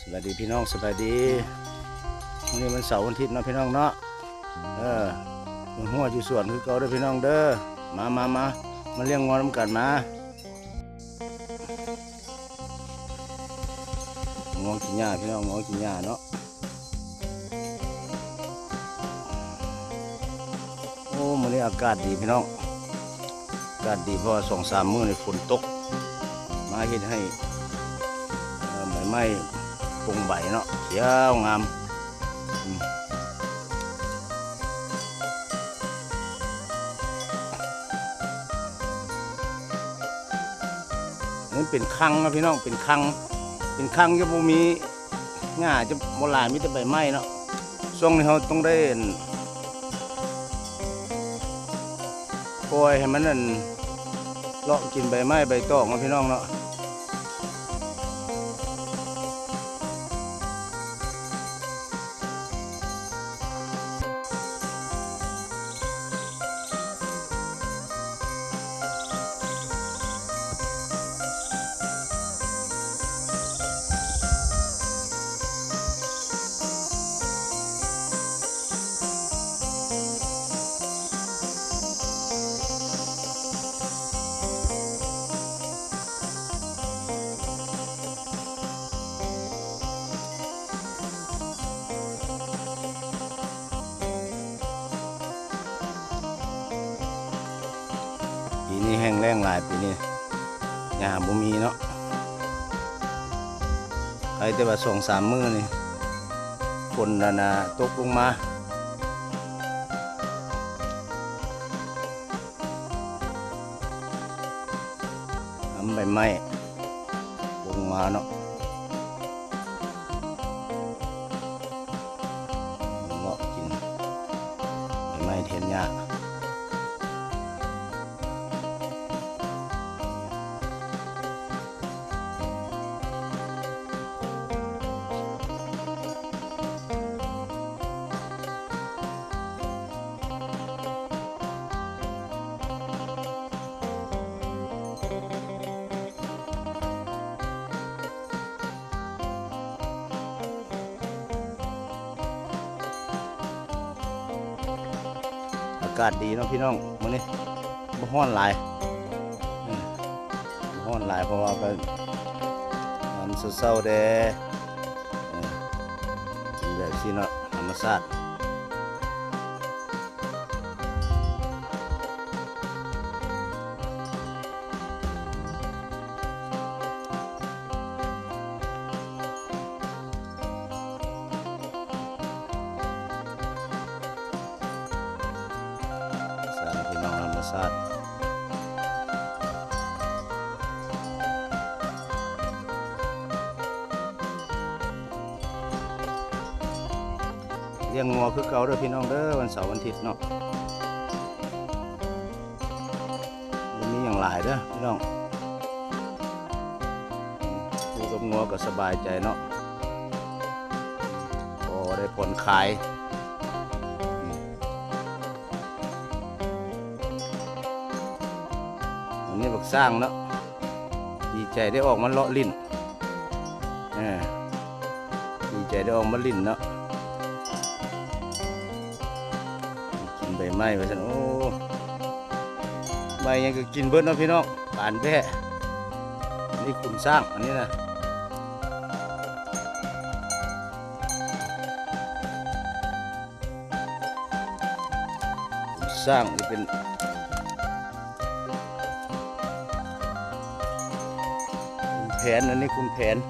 ສະບາຍດີພີ່ນ້ອງ ສະບາຍດີ. ມື້ນີ້ວັນເສົາວັນທິດເນາະພີ່ນ້ອງເນາະ. ເອີ ເບິ່ງຮົ້ວຢູ່ສວນຄືເກົ່າເດີພີ່ນ້ອງເດີ. ມາ ມາ ມາ ມາລ້ຽງງົວນຳກັນມາ. ງົວກິນຫຍ້າພີ່ນ້ອງ ງົວກິນຫຍ້າເນາະ. ໂອ້ ມື້ນີ້ອາກາດດີພີ່ນ້ອງ ອາກາດດີ ເພາະວ່າສອງສາມມື້ນີ້ຝົນຕົກ ມາເຮັດໃຫ້ ເອີ ໃບໄມ້ປົງໃບເນາະ ຂຽວງາມ. ອືມ ອັນນີ້ເປັນຄັງເນາະພີ່ນ້ອງ ເປັນຄັງ ເປັນຄັງ ຈະບໍ່ມີ ຫຍ້າຈະບໍ່ຫຼາຍ ມີແຕ່ໃບໄມ້ເນາະ. ຊ່ວງນີ້ເຮົາຕ້ອງໄດ້ ອັນ ປ່ອຍໃຫ້ມັນ ອັນ ເລາະກິນໃບໄມ້ໃບຕອກເນາະພີ່ນ້ອງເນາະ. ປີນີ້ແຫ້ງແລ້ງຫຼາຍ ປີນີ້ຫຍ້າບໍ່ມີເນາະ. ໃຄແຕ່ວ່າສອງສາມມື້ນີ້ຝົນນັ້ນນະຕົກລົງມາ ອຳໃບໄມ້ລົງມາເນາະ. ເລາະກິນໃບໄມ້ແທນຫຍ້າ. ອາກາດດີເນາະພີ່ນ້ອງ ມື້ນີ້ບໍ່ຮ້ອນຫຼາຍ ອືມ ບໍ່ຮ້ອນຫຼາຍ ເພາະວ່າກໍຍາມເຊົ້າໆແດ່ ເອີ ກິນແບບຊີ້ເນາະ ທຳມະຊາດ. ສາມພີ່ນ້ອງທຳມະຊາດ ລ້ຽງງົວຄືເກົ່າເດີພີ່ນ້ອງເດີ ວັນເສົາວັນທິດເນາະ. ບໍ່ມີຫຍັງຫຼາຍເດີພີ່ນ້ອງ ຢູ່ກັບງົວກໍສະບາຍໃຈເນາະ ພໍໄດ້ຜ່ອນຄາຍ. ອັນນີ້ບັກຊ້າງເນາະ ດີໃຈໄດ້ອອກມາເລາະຫຼິ້ນ ເອີ ດີໃຈໄດ້ອອກມາຫຼິ້ນເນາະ. ກິນໃບໄມ້ວ່າຊັ້ນ ໂອ້ ໃບຫຍັງກໍກິນເບິດເນາະພີ່ນ້ອງ ປານແບ້. ອັນນີ້ຂຸນຊ້າງ ອັນນີ້ນະ ຂຸນຊ້າງ ນີ້ເປັນຂຸນແຜນ ອັນນີ້ຂຸນແຜນ. ອ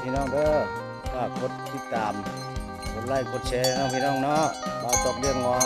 ພີ່ນ້ອງເດີ ຝາກກົດຕິດຕາມ ກົດໄລກົດແຊເນາະ ພີ່ນ້ອງເນາະ ບ່າວຕອກລ້ຽງງົວ